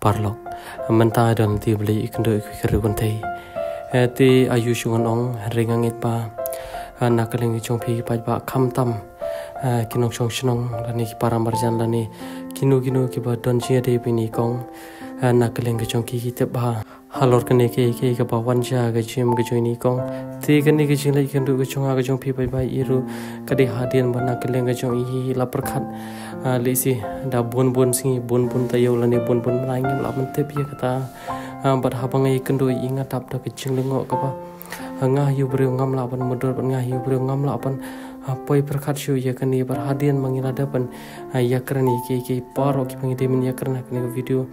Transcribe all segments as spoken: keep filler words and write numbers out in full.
Paralok, mynta don te bli i kynduh i kyrkhu kynthei. Eh, te ayu shungan ong, hynrei nga ngeit ba, eh, na ka liang ka jong phi paidbah khamtam, eh, ki nongshong shnong, lane ki para marjan, lane kino kino kiba don jingïadei bad ini i kong, eh, na ka liang ka jong ki ki tip ba halor kane ka, ka, kaba wan sha ka jingim ka jong ini i kong. Te kane ka jingleh kynduh ka jong nga ka jong phi paidbah i ruh ka dei hadien ba na ka liang ka jong i la pyrkhat, ah, lehse da bun bun sngi, bun bun taïew lane bun bun bnai ngim lah ban tip ïa kata. Ah, bad haba nga ïakynduh i nga dap da ka jinglyngngoh kaba, ah, nga hi u briew ngam lah ban mudui bad nga hi u briew ngam lah ban, ah, poi pyrkhat shuh ïa kane bad hadien ba ngi la dep ban, ah, ïakren ïa ki, ki baroh kiba ngi dei ban ïakren ha kane ka video.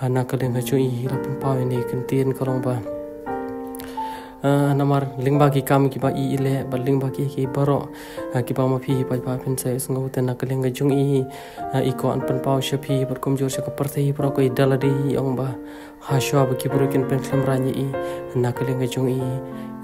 Ah, na ka liang ka jong i la pynpaw ïa kane ka ktien ka long ba, ah, namar lyngba ki kam kiba i i leh bad lyngba ki, ki baroh, ah, kiba ma phi paidbah phin sa ïohsngew, te na ka liang ka jong i, ah, i kwah ban pynpaw sha phi bad kumjuh sha ka pyrthei baroh, ka i da lade i ong ba hashuwa ba ki briew kin pynkhlem rang ïa i, na ka liang ka jong i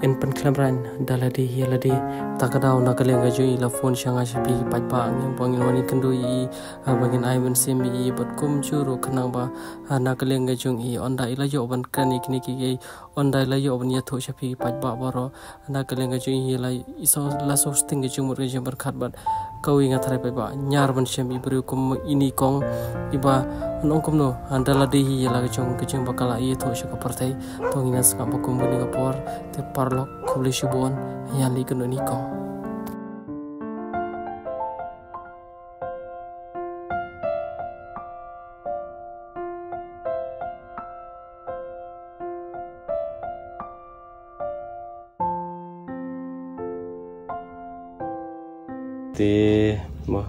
in pynkhlem rang da lade ïa lade. Ta ka daw na ka liang ka jong i la phone sha nga sha phi paidbah, ngi ong ba ngin wan ïakynduh ïa i, ah, ba ngin ai mynsiem ïa i bad kumjuh ruh khnang ba, ah, na ka liang ka jong i ynda i la ïoh ban kren ïa kine ki, ki ynda i la ïoh ban ïathuh sha phi paidbah baroh. Na ka liang ka jong i la i so, la so sting ka jingmut ka jingpyrkhat bad kawei nga tharai paidbah ñiar ban shem i briew kum ini i kong, iba nong kumno, ynda lade hi ïa la ka jong ka jingbakla ïathuh sha ka pyrthei. To ngin ïa sngap ba kum kane ka por, te paralok khublei shibun, ïa lei kano ini i kong. Te, mo,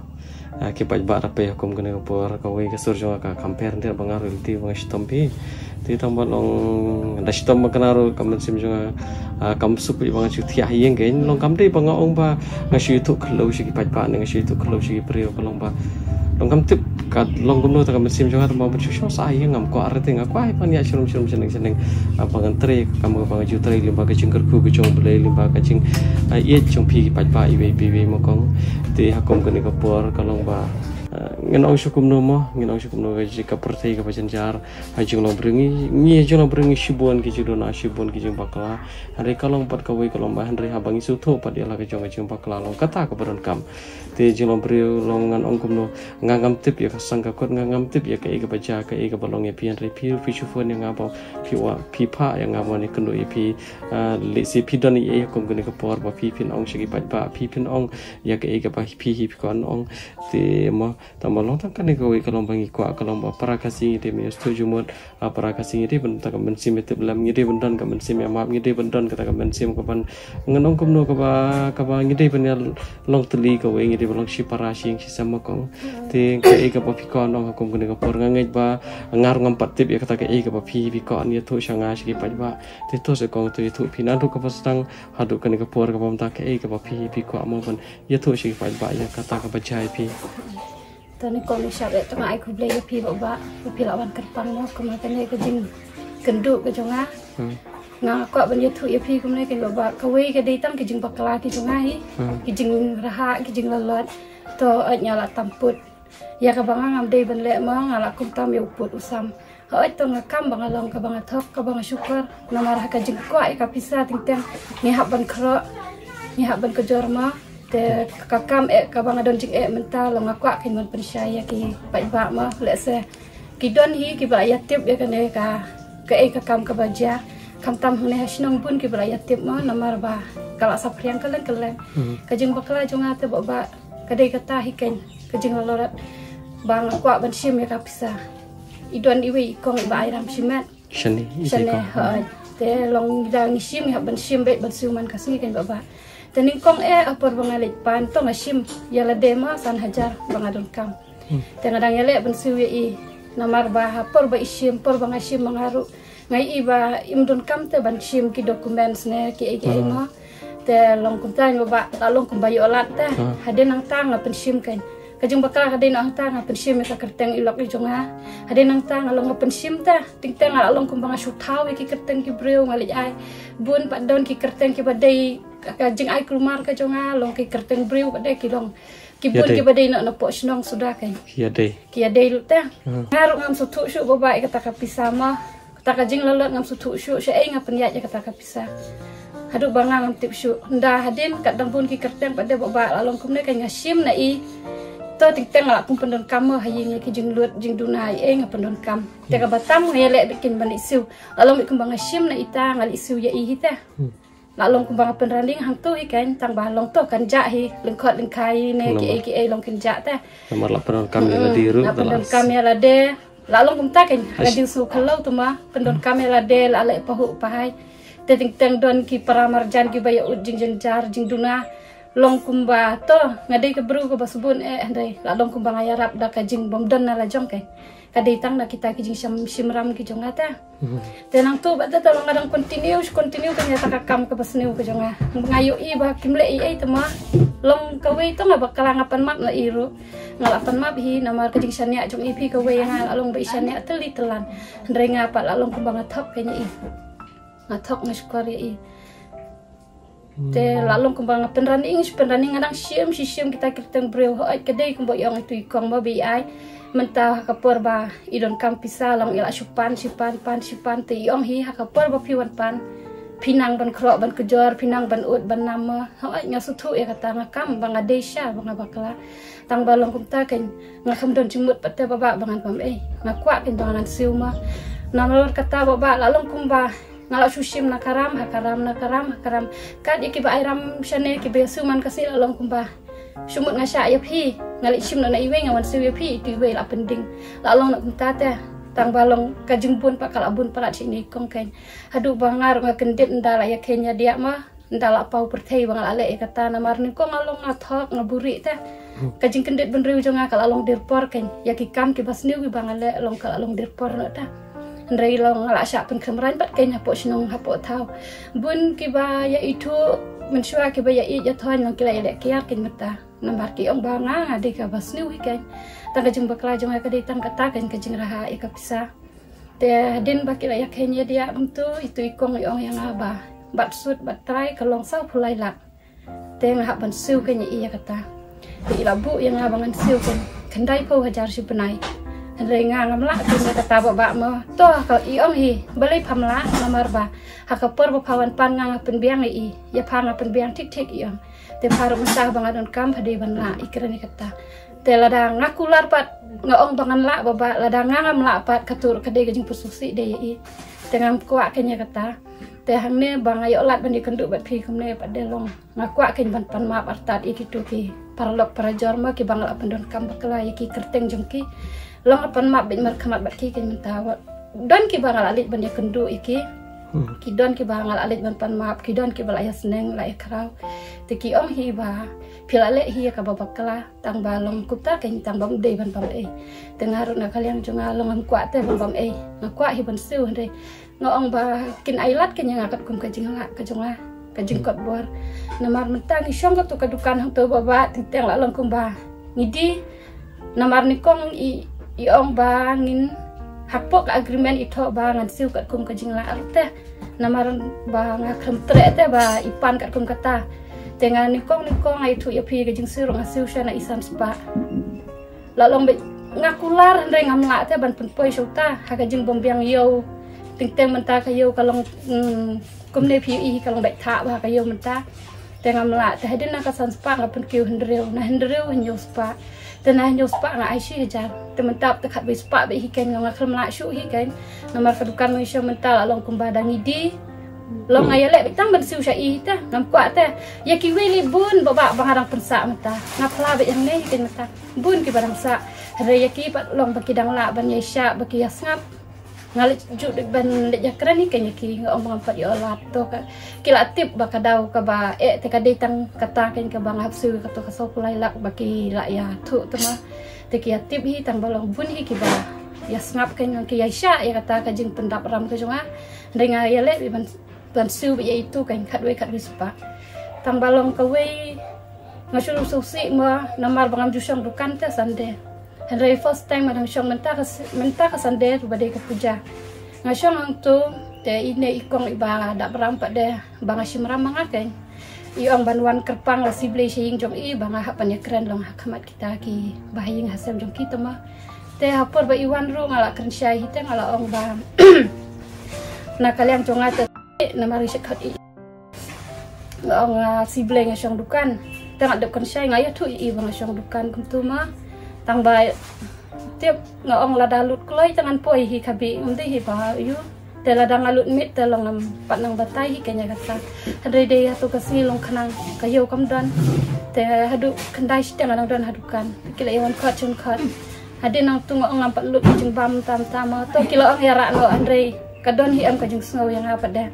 ah, ki paidbah, da phi ha kum kane ka por, kawei ka sur jong nga ka compare ndir ba nga ruh te ba nga shitom phi. Te tang ba long da shitom ba kane ruh ka mynsiem jong nga, ah, kam suk phi ba nga shu thiah ha ïing kein, long kam dei ba nga ong ba nga shu ïathuh khyllew sha ki paidbah ne nga shu ïathuh khyllew sha ki briew, ka long ba long kam tip ka long kumno ta ka mynsiem jong nga, tang ba ban shu shong sah ha ïing ngam kwah, re te nga kwah ban ïa shrum shrum shaneng shaneng, ah, ba ngan trei kam kaba nga ju trei lyngba ka jingkyrkhu ka jong U Blei, lyngba ka jing, ah, ïeit jong phi ki paidbah iwei pa iwei, mo kong. Te ha kum kane ka por ka long ba, ah, ngin ong shu kumno mo, ngin ong shu kumno, ka jing ka pyrthei kaba jynjar. Ha jinglong briew ngi, ngi ha jinglong briew ngi shibun ki jingduna, shibun ki jingbakla. Hynrei ka long pat kawei ka long ba hynrei haba ngi sngewthuh pat ïa la ka jong ka jingbakla long kata kaba donkam. Te jinglong briew long ngan ong kumno, nga ngam tip ïa ka sang ka kut, nga ngam tip ïa kaei kaba jia, kaei kaba long ïa phi, hynrei phi, phi shu phone ïa nga ba phi wad, phi phah ïa nga ba ngan ïakynduh ïa phi, ah, lehse phi don ïa, ïa kum kane ka por ba phi phin ong sha ki paidbah, phi phin ong ïa kaei kaba phi hi phi kwah ong. Te mo, tang ba long tang kane kawei ka long ba ngi kwah, ka long ba para Khasi ngi dei ban ïasngewthuh jingmut, ah, para Khasi ngi dei ban don ka mynsiem ïatip lem, ngi dei ban don ka mynsiem ïamap, ngi dei ban don kata ka mynsiem kaban, ngan ong kumno, kaba, kaba ngi dei ban ïa long tylli kawei, ngi dei ban long shi para shi ïing shi sem, mo kong. Te kaei kaba phi kwah ban ong ha kum kane ka por, nga ngeit ba nga ruh ngam pat tip ïa kata kaei kaba phi, phi kwah ban ïathuh sha nga sha ki paidbah. Te to se kong, to ïathuh phi naduh kaba sdang haduh kane ka por kaba mynta, kaei kaba phi, phi kwah mo ban ïathuh sha ki paidbah ïa kata kaba jia ïa phi. To nyngkong ngi shah eh to nga ai khublei ïa phi Bah, ba phi la wan kyrpang mo kumne kane ka jingkynduh ka jong nga. Hmm. Nga kwah ban ïathuh ïa phi kumne kane Bah, kawei ka dei tang ki jingbakla ki jong nga hi. Hmm. Ki jingrhah, ki jinglalot. To ot nga la tam put. Ïa kaba nga ngam dei ban leh mo, nga la kumtam ïa u pud u sam. Hooid, to nga kam ba nga long kaba nga thok, kaba nga shukor. Namar ha ka jingkwah ïa ka pisa teng teng ngi hap ban khreh, ngi hap ban kjor mo. Te ka kam eh kaba nga don jingeh mynta long nga kwah kein ban pynshai ïa ki paidbah mo. Lehse ki don hi kiba la ïatip ïa kane ka, kaei ka kam kaba jia. Khamtam hangne ha shnong bun kiba la ïatip mo, namar ba ka la saphriang kylleng kylleng. Hmm. Ka jingbakla jong nga te Bah, ka dei kata hi kein ka jinglalorot ba nga kwah ban shim ïa ka pisa. I don iwei i kong iba ai ram shimet. Shane, i kong. Shane, hooid. Te long da ngi shim ngi hap ban shim beit ban siew man ka sngi kein Bah. Te nyngkong eh ha por ba nga leit pan to nga shim ïa lade mo san hajar ba nga donkam. Hmm. Te nga dang ïaleh ban siew ïa i. Namar ba ha por ba i shim, por ba nga shim ba nga ruh nga ïohi ba im donkam te ban shim ki documents ne kiei kiei mo. Hmm. Te long kumta ngi Bah, la long kumba ïoh lad te. Hmm. Hadien nangta nga pynshim kein. Ka jingbakla ka dei nangta nga pynshim ïa ka kyrteng i lok i jong nga. Hadien nangta nga long nga pynshim te. Teng teng nga la long kumba nga shu thaw ïa ki kyrteng ki briew, nga leit ai. Bun pat don ki kyrteng kiba dei ka, ka jingai kulmar ka jong nga, long ki kyrteng briew pat dei ki long. Ki bun kiba dei na na pok shnong suda kein. Ki ïa dei. Ki ïa dei lut te. Nga ruh ngam sngewthuh shuh ba ba ïa kata ka pisa ma. Kata ka jinglalot ngam sngewthuh shuh, sha ei nga pynïaid ïa kata ka pisa. Haduh ba nga ngam tip shuh. Nda hadien kat dang bun ki kyrteng pat de ba ba la long kumne kein nga shim na i. To teng teng la kum pyndonkam mo ha ïing ïa ki jinglut jingduna ei ei nga pyndonkam. Te kaba tam nga ïa leh beit kein ban leit siew. La long beit kumba nga shim na ita nga leit siew ïa i hi te. La long kumba nga pynraning hangto hi kein tang ba long to kan jah hi lyngkhot lyngkhai ne ki ei ki ei long kan jah te. Namar la pyndonkam ïa lade ruh. La pyndonkam ïa lade. La long kumta kein nga ding sngewkhalo tu ma pyndonkam ïa lade la leh pahuh pahai. Te teng teng don ki para marjan kiba ïa ud jingjynjar jingduna. Long kumba to nga dei ka briew kaba sbun eh hynrei la long kumba nga ïarap da ka jingbym don na la jong kein. Ka dei tang na kita ki jingsham shimram ki jong nga te. Te nangtu ba te to long nga dang continue continue kein ïa ta ka kam kaba sniew ka jong nga. Nga ïohi ba kim leh ei ei te ma. Long kawei to nga bakla nga pan map na i ruh. Nga la pan map hi namar ka jingshaniah jong i phi kawei ïa nga la long ba i shaniah tylli tyllan. Hynrei nga pat la long kumba nga thok kein ïa i. Nga thok nga shukor ïa i. Te la long kumba nga pynraning shu pynraning nga dang shim shi shim kita ki kyrteng briew hooid ka dei kumba i ong itu i kong ba ba i ai. Mynta ha ka por ba i donkam pisa long i la shu pan shi pan pan shi pan te i ong hi ha ka por ba phi wan pan. Phi nang ban khroh ban kujor phi nang ban ud ban nam ma hooid nga sngewthuh ïa kata nga kam ba nga dei sha ba nga bakla. Tang ba long kumta kein nga kham don jingmut pat te ba ba ba ngan pam ei nga kwah kein ba ngan siew ma. Namar kata ba ba la long kumba nga la shu shim na ka ram ha ka ram na ka ram ha ka ram. Kat ïa kiba ai ram shane kiba ïa siew man ka sngi la long kumba shu mut nga shah ïa phi nga leit shim na na iwei nga wan siew ïa phi itu iwei la pynding. La long na kumta te tang ba long ka jingbun pat ka la bun palat shi ni kong kein. Haduh ba nga ruh nga kyndit nda la ïa kein ïa diah ma. Nda la paw pyrthei ba nga la leh ïa kata namar nyngkong nga long nga thok nga buhrieh te. Ka jingkyndit bynriew jong nga ka la long dirpor kein ïa ki kam kiba sniew kiba nga leh long ka la long dirpor noh te. Hynrei long nga la shah pynkhreh mrain bad kein hapoh shnong hapoh thaw. Bun kiba ïa ithuh mynshuwa kiba ïa ïeit ïa thoiñ long ki la ïa leh kiar kein mynta. Namar ki ong ba nga nga dei kaba sniew hi kein. Tang ka jingbakla jong nga ka dei tang kata kein ka jingrah ïa ka pisa. Te hadien ba ki la ïa kheiñ ïa diah kumtu itu i kong i ong ïa nga ba bat sut bat trai ka long saw phew lai lak. Te nga hap ban siew kein ïa i ïa kata. Te i la buh ïa nga ba ngan siew kein khyndai phew hajar shi bnai. Hynrei nga ngam lah kein ïa kata ba ba mo to ka i ong hi balei pham lah namar ba ha ka por ba pha wan pan nga nga pynbiang ïa i ïa pha nga pynbiang thik thik i ong. Te pha ruh mynta ba nga donkam pha dei ban lah i kren ïa kata. Te lada nga kular pat nga ong ba ngan lah ba ba lada nga ngam lah pat ka tur ka dei ka jingpyrsngewsih dei ïa i. Te ngam kwah kein ïa kata. Te hangne ba nga ïoh lad ban ïakynduh bad phi kumne pat dei long nga kwah kein ban pan map artat ïa kitu ki paralok parajor ma kiba nga la pyndonkam bakla ïa ki kyrteng jong ki. Long nga pan map beit markhmat bad ki kein mynta wat don kiba nga la leit ban ïakynduh ïa ki. Ki don kiba nga la leit ban pan map ki don kiba la ïasneng la ïakhraw. Te ki ong hi ba phi la leh hi ïa kaba bakla. Tang ba long kumta kein tang bam dei ban bam ei. Te nga ruh na ka liang jong nga long ngam kwah te ban bam ei. Nga kwah hi ban siew hynrei nga ong ba kin ai lad kein ïa nga katkum ka jinglah ka jong nga ka jingkot bor. Namar mynta ngi shong katu ka dukan hangto ba ba teng teng la long kumba ngi die. Namar nyngkong i i ong ba ngin hapoh ka agreement i thoh ba ngan siew katkum ka jinglah arta. Namar ba nga khlem treh te ba i pan katkum kata. Te nga nyngkong nyngkong nga ithuh ïa phi ka jingsiew ruh nga siew sha na i san spah. La long beit nga kular hynrei ngam lah te ban pynpoi sha uta ha ka jingbymbiang ïew. Teng teng mynta ka ïew ka long kumne phi ïohi ka long beit thah ba ka ïew mynta. Te ngam lah te hadien na ka san spah nga pynkiew hynriew na hynriew hynñiew spah. Te na hynñiew spah nga ai shi hajar te mynta te khatwei spah beit hi kein nga khlem lah shuh hi kein. Namar ka dukan ngi shong mynta la long kumba dang i die. Long nga ïaleh beit tang ban siew sha i te ngam kwah te. Ïa kiwei lei bun ba ba ba nga dang pynsah mynta nga phla beit hangne hi kein mynta. Bun kiba dang sah hynrei ïa ki pat long ba ki dang lah ban ïaishah ba ki ïasngap. Nga leh ju dei ban leh ïakren hi kein ïa ki nga ong ba ngam pat ïoh lad to ka ki la tip ba ka daw kaba eh te ka dei tang kata kein kaba nga hap siew kato ka saw phew lai lak ba ki la ïathuh te ma. Te ki ïatip hi tang ba long bun hi kiba ïasngap kein ki ïaishah ïa kata ka jingpyndap ram ka jong nga. Hynrei nga ïaleh beit ban ban siew beit ïa itu kein khatwei khatwei spah. Tang ba long kawei nga shu sngewsih mo namar ba ngam ju shong dukan te Sunday. Hynrei first time nga dang shong mynta ka mynta ka Sunday ruh ba dei ka puja. Nga shong hangto te ine i kong iba dap ram pat de ba nga shim ram ma nga kein. i ong ban wan kyrpang la siblei sha ïing jong i ba nga hap ban ïakren long ha khmat kita ki ba ha ïing ha sem jong ki tama. Te ha por ba i wan ruh nga la kren shai hi te nga la ong ba na ka liang jong nga te namar i shakhat i nga ong, ah, siblei nga shong dukan. Te nga dep kren shai nga ïathuh i ba nga shong dukan kumtu ma. Tang ba tip nga ong lada lut kloi te ngan poi hi ka bi ngam dei hi ba yu. Te lada nga lut miet te long ngam pat nang batai hi kane kata. Hynrei dei ha tu ka sngi long khnang ka ïew kam don. Te haduh khyndai shiteng nga nang don ha dukan. Ki la ïa wan khot shun khot. Hadien nangtu nga ong ngam pat lut jingbam tam tam ma to ki la ong ïa rah noh hynrei ka don hi em ka jingsngew ïa nga pat de.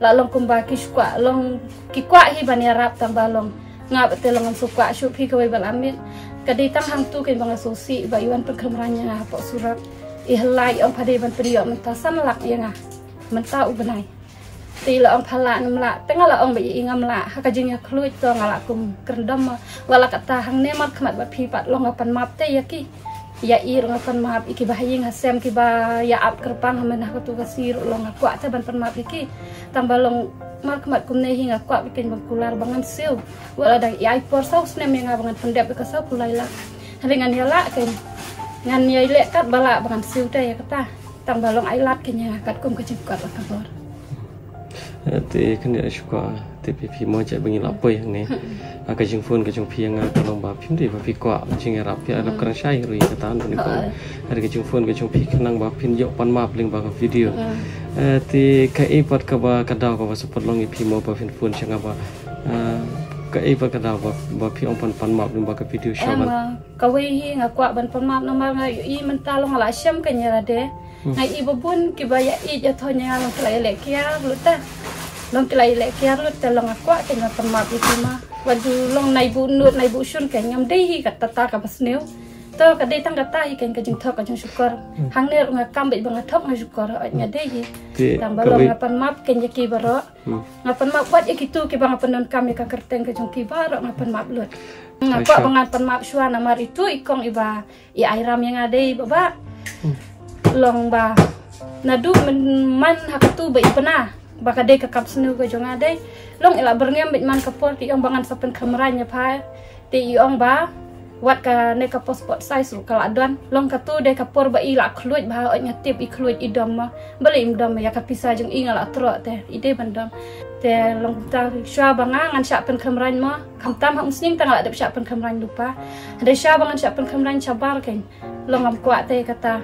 La long kumba ki shu kwah long ki kwah hi ban ïarap tang ba long nga pat te long ngam shu kwah shuh phi kawei ba la miet. Ka dei tang hangtu kein ba nga sngewsih ba i wan pynkhreh mrain ïa nga hapoh surok. I hela i ong pha dei ban pynïoh mynta san lak ïa nga mynta u bnai. Te i la ong pha lah ngam lah te nga la ong ba i ngam lah ha ka jingïakhluit to nga la kum kren dom ma. Wat la kata hangne mar khmat ba phi pat long nga pan map te ïa ki. Ïa i ruh nga pan map i kiba ha ïing ha sem kiba ïa ap kyrpang ha mynta ha katu ka sngi ruh long nga kwah te ban pan map ïa ki. Tang ba long mar khmat kumne hi nga kwah ba kein ban kular ba ngan siew. Wat la dang ïa i por saw snem ïa nga ba ngan pyndep ïa ka saw phew lai lak. Hynrei ngan ïa lah kein ngan ïa leh kat ba lah ba ngan siew te ïa kata. Tang ba long ai lad kein ïa nga katkum ka jingkot la ka bor. Eh, te khyndiat shu kwah tip ïa phi mo jait ba ngi la poi hangne. Ha ka jingphone ka jong phi ïa nga ka long ba phim dei ba phi kwah jingïarap phi ïarap kren shai ruh ïa kata ngan ong. Ha ka jingphone ka jong phi khnang ba phin ïoh pan map lyngba ka video. Eh, te kaei pat kaba ka daw kaba sa pynlong ïa phi mo ba phin phone sha nga ba, eh, kaei pat ka daw ba, ba phi ong pan, pan map lyngba ka video sha ban. Kawei hi nga kwah ban pan map namar nga ïohi mynta long nga la shem kein ïa lade. Nga ïohi ba bun kiba ïa ïeit ïa thoh ïa nga long ki la ïa leh kiar lut te. Long ki la ïa leh kiar lut te long nga kwah kein ban pan map ïa ki ma. Wat ju long nai buh nud nai buh shun kein ngam dei hi kata kata kaba sniew. To ka dei tang kata hi kein ka jingthok ka jingshukor. Hangne ruh nga kam beit ba nga thok nga shukor hooid nga dei hi. Tang ba long nga pan map kein ïa ki baroh. Nga pan map wat ïa kitu kiba nga pyndonkam ïa ka kyrteng ka jong ki baroh nga pan map lut. Nga kwah ba ngan pan map shuwa namar itu i kong iba i ai ram ïa nga dei ba ba long ba naduh man ha katu ba i pynah ba ka dei ka kap sniew ka jong nga dei long i la byrngem beit man ka por te i ong ba ngan sa pynkhreh mrain ïa pha te i ong ba wat kane ka passport size ruh ka la don long katu dei ka por ba i la khluit ba hooid nga tip i khluit i dom ma balei im dom ïa ka pisa jong i nga la troh te i dei ban dom te long ta shuwa ba nga ngan shah pynkhreh mrain ma khamtam ha umsning ta nga la dep shah pynkhreh mrain lypa hynrei shuwa ba ngan shah pynkhreh mrain shabar kein long ngam kwah te kata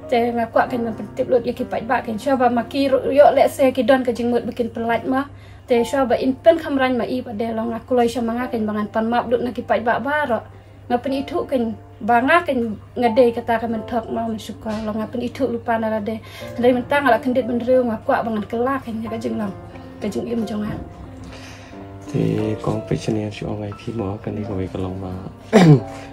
te nga kwah kein ban pyntip lut ïa ki paidbah kein shuwa ba ma ki ruh ïoh lehse ki don ka jingmut ba kin pynlait ma te shuwa ba in pynkhreh mrain ma i ba dei long nga kloi sha ma nga kein ba ngan pan map lut na ki paidbah baroh nga pynithuh kein ba nga kein nga dei kata ka mynthok ma mynshukor long nga pynithuh lypa na lade hynrei mynta nga la kyndit bynriew nga kwah ba ngan kylla kein ïa ka jinglong ka jingim jong nga. Te kong peit shane shu ong ai phi mo kane kawei ka long ba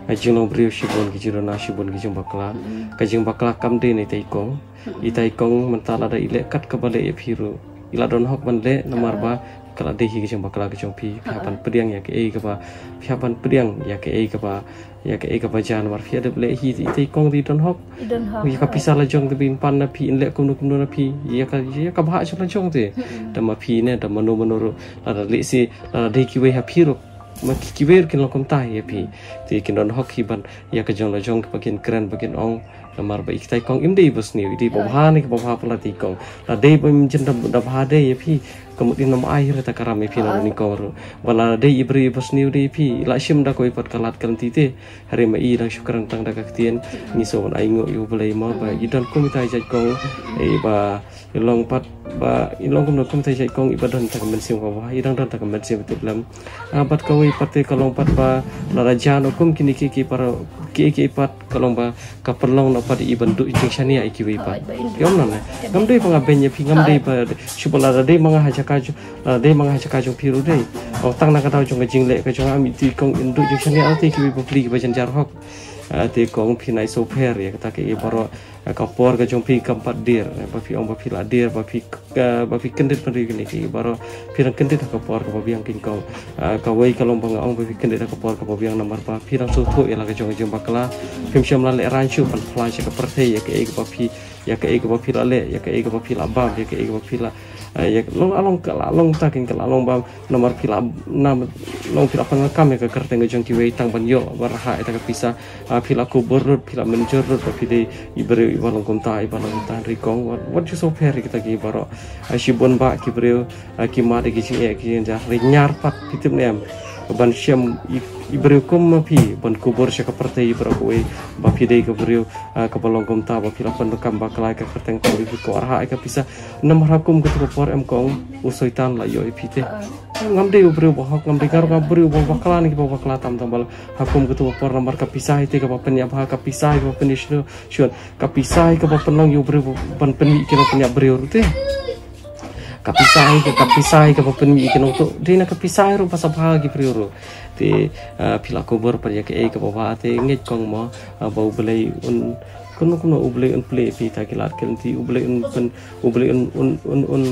ka jinglong briew shibun ka jingduna shibun ka jingbakla ka jingbakla kam dei na itai kong itai kong mynta lada i leh kat kaba leh ïa phi ruh i la don hok ban leh namar ba ka la dei hi ka jingbakla ka jong phi phi hap ban pdiang ïa kaei kaba phi hap ban pdiang ïa kaei kaba ïa kaei kaba jan namar phi dep leh hi itai kong dei don hok ïa ka pisa la jong te ba in pan na phi in leh kumno kumno na phi ïa ka ïa ka bha jong la jong te da ma phi ne da mano mano ruh lada leh si lada dei kiwei ha phi ruh ma ki kiwei ruh kin long kumta ïa phi te kin don hok hi ban ïa ka jong la jong ba kin kren ba kin ong namar ba itai kong im dei ba sniew i dei ba bha ne ba bha pala itai kong la dei ba im jin da bha dei ïa phi ka mut in nam ai re ta karam ïa phi na ni kong ruh ba la dei i briew ba sniew dei phi la shim da ko i pat ka lad kan ti te hari ma i dang shukran tang da ka ktien ni so wan ai ngo yu balei ma ba i don kum itai jait kong i ba i long pat ba i long kum no kum itai jait kong i ba don ta ka mynsiem ka ba i dang don ta ka mynsiem tip lem. Ah, bad kawei pat te ka long pat ba la da jan kum kini ki ki para ki ki pat ka long ba ka pynlong na pat i ban duh jingshaniah i kiwei pat. Ki ong na ne ngam dei ba nga beiñ ïa phi ngam dei ba shu ba la da dei ma nga ha jaka ju la da dei ma nga ha jaka jong phi ruh dei. Ong tang na ka daw jong ka jingleh ka jong nga mi ti kong in duh jingshaniah te kiwei ba pli ki ba jan jar hok. Ah, te kong phi nai so pher ïa kata ki baroh ka por ka jong phi kam pat dir ba phi ong ba phi la dir ba phi ba phi kyndit pynri kine ki baroh phi dang kyndit ha ka por kaba biang kin kong kawei ka long ba nga ong ba phi kyndit ha ka por kaba biang namar ba phi dang sngewthuh ïa la ka jong ka jingbakla phim shym la lehraiñ shuh ban phla sha ka pyrthei ïa kaei kaba phi ïa kaei kaba phi la leh, ïa kaei kaba phi la bam, ïa kaei kaba phi la, eh, ïa long, long ka la long ta kin ka la long bam, namar phi la, namar long phi la pyndonkam ïa ka kyrteng ka jong kiwei tang ban ïoh ba rhah ïa ka pisa. Ah, phi la kubur lut, phi la mynjur lut ba phi dei i briew iba long kumta, iba long kumta, hynrei kong, wat, wat ju sngewpher ïa kita ki baroh. Ah, shibun bah ki briew, ah, ki mad ïa ki jingeh ki jingjar, hynrei ñiar pat phi tip ne em ban shem i, i briew kum ma phi ban kubur sha ka pyrthei baroh kawei ba phi dei ka briew, ah, kaba long kumta, ba phi la pyndonkam bakla ïa ka kyrteng kong, ba phi kwah rhah ïa ka pisa. Namar ha kum katu ka por em kong, u Soitan la ïoh ïa phi te. Ngam dei u briew bahok, ngam dei, nga ruh nga briew ba bakla ne kiba bakla tam tam bha. Ha kum katu ka por namar ka pisa hi te kaba pynïap bha, ka pisa hi kaba pynïap shuh, shuh. Ka pisa hi kaba pynlong ïa u briew ban pynmih ki nongpynïap briew ruh te. Ka pisa hi, ka pisa hi kaba pynmih ki nong tu. Dei na ka pisa hi ruh ba sa bha ki briew ruh. Te, ah, phi la kubur pat ïa kaei kaba bha te, ngeit kong mo, ah, ba U Blei un, kumno kumno U Blei un plie phi ta ki lad ki lynti, U Blei un pyn, U Blei un, un, un, un,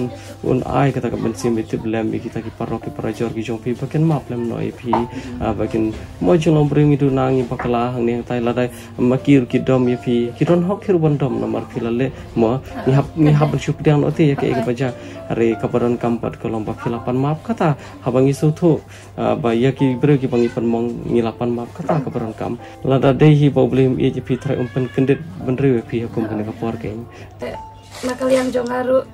un ai kata ka mynsiem ba tip lem ïa kita ki paralok ki parajor ki jong phi, ba kin map lem noh ïa phi, ah, ba kin, mo jinglong briew ngi duna ngi bakla hangne hangtai, lada ma ki ruh ki dom ïa phi, ki don hok hi ruh ban dom namar phi la leh, mo, ngi hap, ngi hap ban shu pdiang noh te ïa kaei kaba jia. Hynrei kaba donkam pat ka long ba phi la pan map kata, haba ngi sngewthuh, ah, ba ïa ki briew kiba ngi pynmong ngi la pan map, kata kaba donkam. Lada dei hi ba U Blei um ïeit ïa phi, Trai um pynkyndit bynriew ïa phi ha kum kane ka por keiñ. Eh, na ka liang jong nga ruh,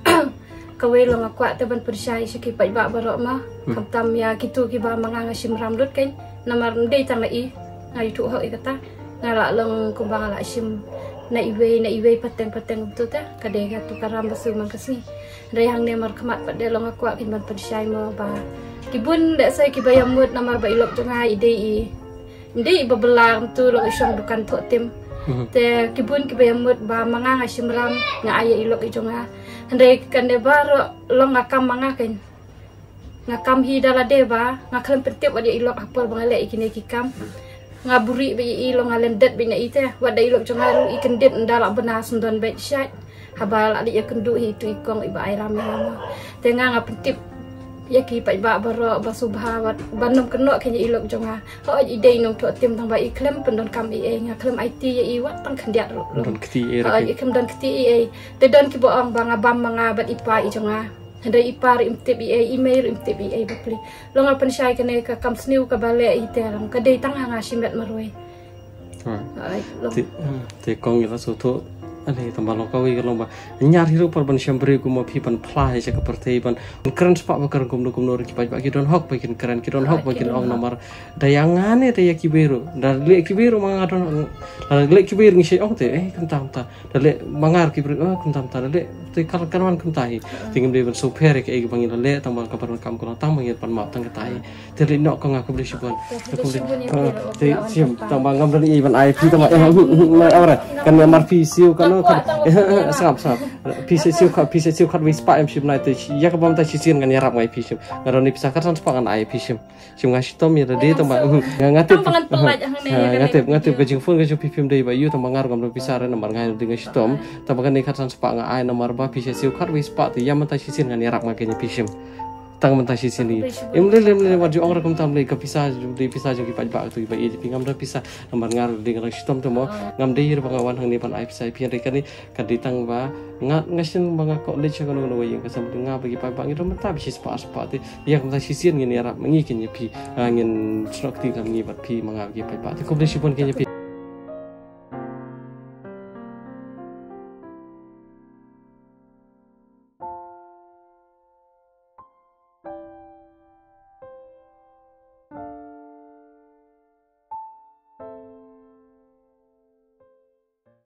kawei long nga kwah te ban pynshai sha ki paidbah baroh ma. Hmm. Khamtam ïa kitu kiba ma nga nga shim ram lut keiñ. Namar ym dei tang na i nga ïathuh hok ïa kata. Nga la long kumba nga la shim na iwei na iwei pateng pateng kumtu te. Ka dei katu ka ram ba shu man ka sngi. Hynrei hangne markhmat pat de long nga kwah keiñ ban pynshai mo ba ki bun de sa kiba ïamut namar ba i lok jong nga i dei i, ym dei i ba bylla, kumtu long i shong dukan thoh tim. Mhm. Te ki bun kiba ïamut ba ma nga nga shim ram, nga ai ïa i lok i jong nga. Hynrei kane baroh long nga kam ma nga keiñ. Nga kam hi da lade ba nga khlem pyntip wat ïa i lok ha por ba nga leh ïa kine ki kam. Nga buhrieh beit ïa i, long nga lyndet beit na i te. Wat da i lok jong nga ruh i kyndit, ynda lah bna sngewdon beit shait. Haba lah leit ïakynduh hi tu i kong iba ai ram ïa nga mo. Te nga nga pyntip ïa ki paidbah baroh ba sngewbha wat ban ym kynnoh keiñ ïa i lok jong nga. Hooid i dei i nongthoh tim tang ba i khlem pyndonkam ei ei, nga khlem aiti ïa i wat tang khyndiat ruh. Don kti ei ruh. Hooid i khlem don kti ei ei. Te don kiba ong ba nga bam ma nga bad i pa i jong nga. Hynrei i pa ruh im tip ei ei, i mei ruh im tip ei ei ba plie. Long nga pynshai kane ka kam sniew kaba leh i te long ka dei tang ha nga shimet marwei. Hooid. Hooid, long. Te, hmm, te kong ïa la sngewthuh. Ani tang ba long kawei ka long ba ñiar hi ruh pat ban shem briew kum ma phi ban phla hi sha ka pyrthei ban kren spah ba kren kumno kumno ruh ki paidbah ki don hok ba kin kren, ki don hok ba kin ong namar da ïa nga ne da ïa kiwei ruh. Da leh kiwei ruh ma nga don, da leh kiwei ruh ngi shait ong te, eh, kumta kumta. Da leh ma nga ruh ki briew, oh, kumta kumta, da leh te kar, kar wan kumta hi. Te ngim dei ban sngewpher ïa kaei kaba ngi la leh, tang ba kaba donkam ka long tang ba ngi pan map tang kata hi. Te leit noh kong, nga khublei shibun. Te khublei shibun ïa phi ruh. Te shim tang ba ngam don ei ban ai phi tang ba, eh, eh, eh, eh, kane mar phi siew kano, sngap, sngap. Phi sa siew khat, phi sa siew khat wei spah em shim nai te ïa kaba mynta shisien ngan ïarap ngai phi shim. Nga don ei pisa khatsan spah ngan ai phi shim. Shim nga shitom ïa lade tang ba, hmm, nga, nga tip. Tang ba ngan pyllait hangne, ha, nga tip, nga tip ka jingphone ka jong phi phim dei ba ïoh tang ba nga ruh ngam don pisa re namar nga dei nga shitom. Tang ba kane khatsan spah nga ai namar ba phi sa siew khat wei spah te ïa mynta shisien ngan ïarap nga kane phi shim. Tang mynta shisien hi. Im lei lei lei wat ju ong re kumta, ym lei, ka pisa, dei pisa jong ki paidbah tu ba ïeit phi, ngam don pisa namar nga ruh dei nga dang shitom te mo. Ngam dei re ba nga wan hangne ban ai pisa ïa phi, hynrei kane ka dei tang ba nga, nga shen ba nga college kano kano ïing ka sam nga ba ki paidbah ngi don mynta ba shi spah spah te ïa kumta shisien ngin ïarap ngi kane ïa phi, ah, ngin snoh kti kam ngi bad phi ma nga ba ki paidbah. Te khublei shibun kane ïa phi.